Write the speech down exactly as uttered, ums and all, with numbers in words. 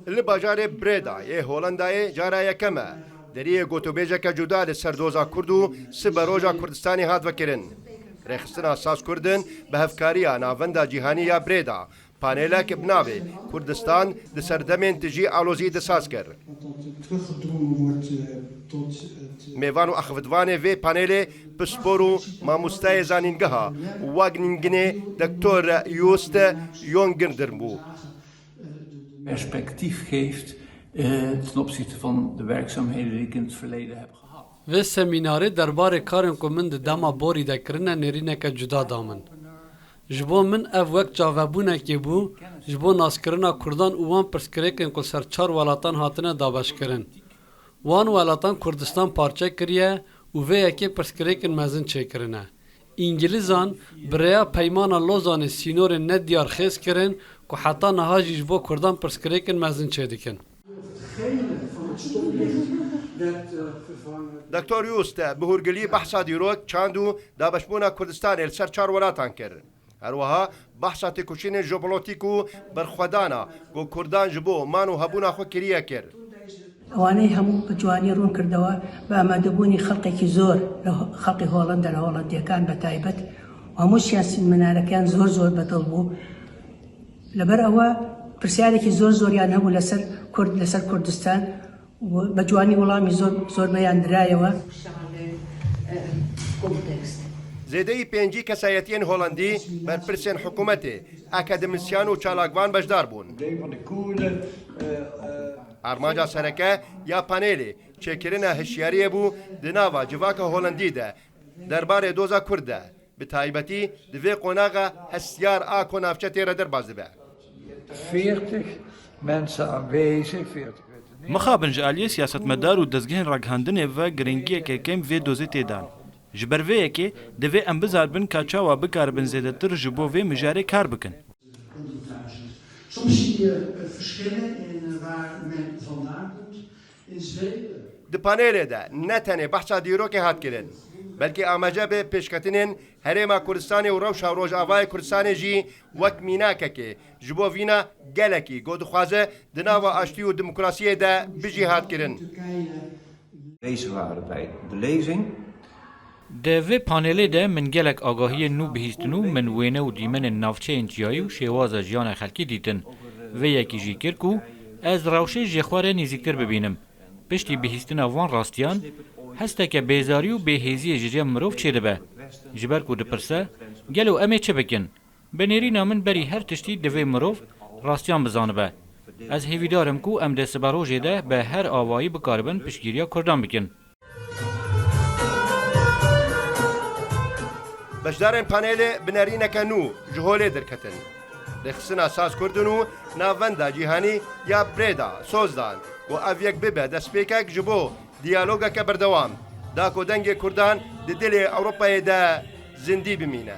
Li bajarê Breda yê Holandayê cara yekem e deriyê gotûbêjeke cuda li ser doza Kurd û siberoja Kurdistanê hat vekirin. Rêxistina Saz Kurdin bi hevkariya Navenda Cîhanî ya Breda panelek bi navê Kurdistan di serdemên tijî alozî de saz kir. Mêvan û axivitvanê vê panelê pispor û mamostayê zanîngeha Wageningenê Doktor Joost Jongenders bû. Perspectief geeft eh, ten opzichte van de werkzaamheden die ik in het verleden heb gehad. Vê semînarê derbarê karên ku min di dema borî de kirine nêrîneke cuda da min. Ji bo min ev wek çavebûnekê bû ji bo naskirina Kurdan û wan pirsgirêkên ku li ser çar welatan hatine dabeşkirin. Wan welatan Kurdistan parçe kiriye û vê yekê pirsgirêkên mezin çêkirine. Îngilîzan bi rêya Peymana Lozanê sînorên nediyar xêz kirin ku heta niha jî ji bo Kurdan pirsgirêkên mezin çêdikin. Doktor Joost bi hûrgilî behsa dîrok, çand û dabeşbûna Kurdistanê li ser çar welatan kir. Her wiha behsa têkoşînên jeopolotîk û berxwedana ku Kurdan ji bo man û hebûna xwe kiriye kir. ئەوانەی هەموو بە جوانی ڕوون کردەوە بە ئامادەبوونی خەڵقێکی زۆر لە خەڵقی هۆڵەندە لە هۆڵەندییەکان بە تایبەت و هەموو سیاسیمنارەکەیان زۆر زۆر بەدڵ بوو. لەبەر ئەوە پرسیارێکی زۆر زۆریان هەبوو لەسەر کورد، لەسەر کوردستان و بە جوانی وەڵامی زۆر زۆربەیان درایەوە. Zêdeyî pêncî kesayetiyên Holandî, berpirsên hikûmetê, akademîsyan û çalakvan beşdar bûn. Armanca sereke ya panelê çêkirina hişyariyê bû di nava civaka Holandî de derbarê doza Kurd de. Bi taybetî di vê qonaxa hestiyar a ku navçe tê re derbas dibe. Veertig mensen aanwezig, veertig. Mixabin ji aliyê siyasetmedar û dezgehên ragihandinê ve girîngiyeke kêm vê dozê tê dan. Ji ber vê yekê divê em bizanbin ka çawa bikaribin zêdetir ji bo vê mijarê kar bikin. Soms zie je verschillen in waar men vandaan komt. In Zweden. Di panelê de ne tenê behsa dîrokê hat kirin, belkî amaje bi pêşketinên Herêma Kurdistanê û rewşa Rojavayê Kurdistanê jî wek mînakekê ji bo vîna gelekî ku dixwaze di nava aştî û demokrasiyê de bijî hat kirin. Deze waren bij de lezing. Di vê panelê de min gelek agahiyên nû bihîstin û min wêne û dîmenên navçeyên çiyayî û şêwaza jiyana xelkî dîtin. Vê yekî jî kir ku ez rewşê ji xwe re nêzîktir bibînim. Piştî bihîstina van rastiyan, hesteke bêzarî û bêhêziyê ji cem mirov çêdibe. Ji ber ku dipirse, gelo em ê çi bikin? Bi nêrîna min berî her tiştî divê mirov rastiyan bizanibe. Ez hêvîdar im ku em di siberojê de bi her awayî bikaribin piştgiriya Kurdan bikin. Beşdarên panelê bi nerîneke nû ji holê derketin. Rêxistina Saz Kurdin û Navenda Cîhanî ya Breda soz dan ku ev yek bibe destpêkek ji bo diyalogeke berdewam, da ku dengê Kurdan di dilê Ewropayê de zindî bimîne.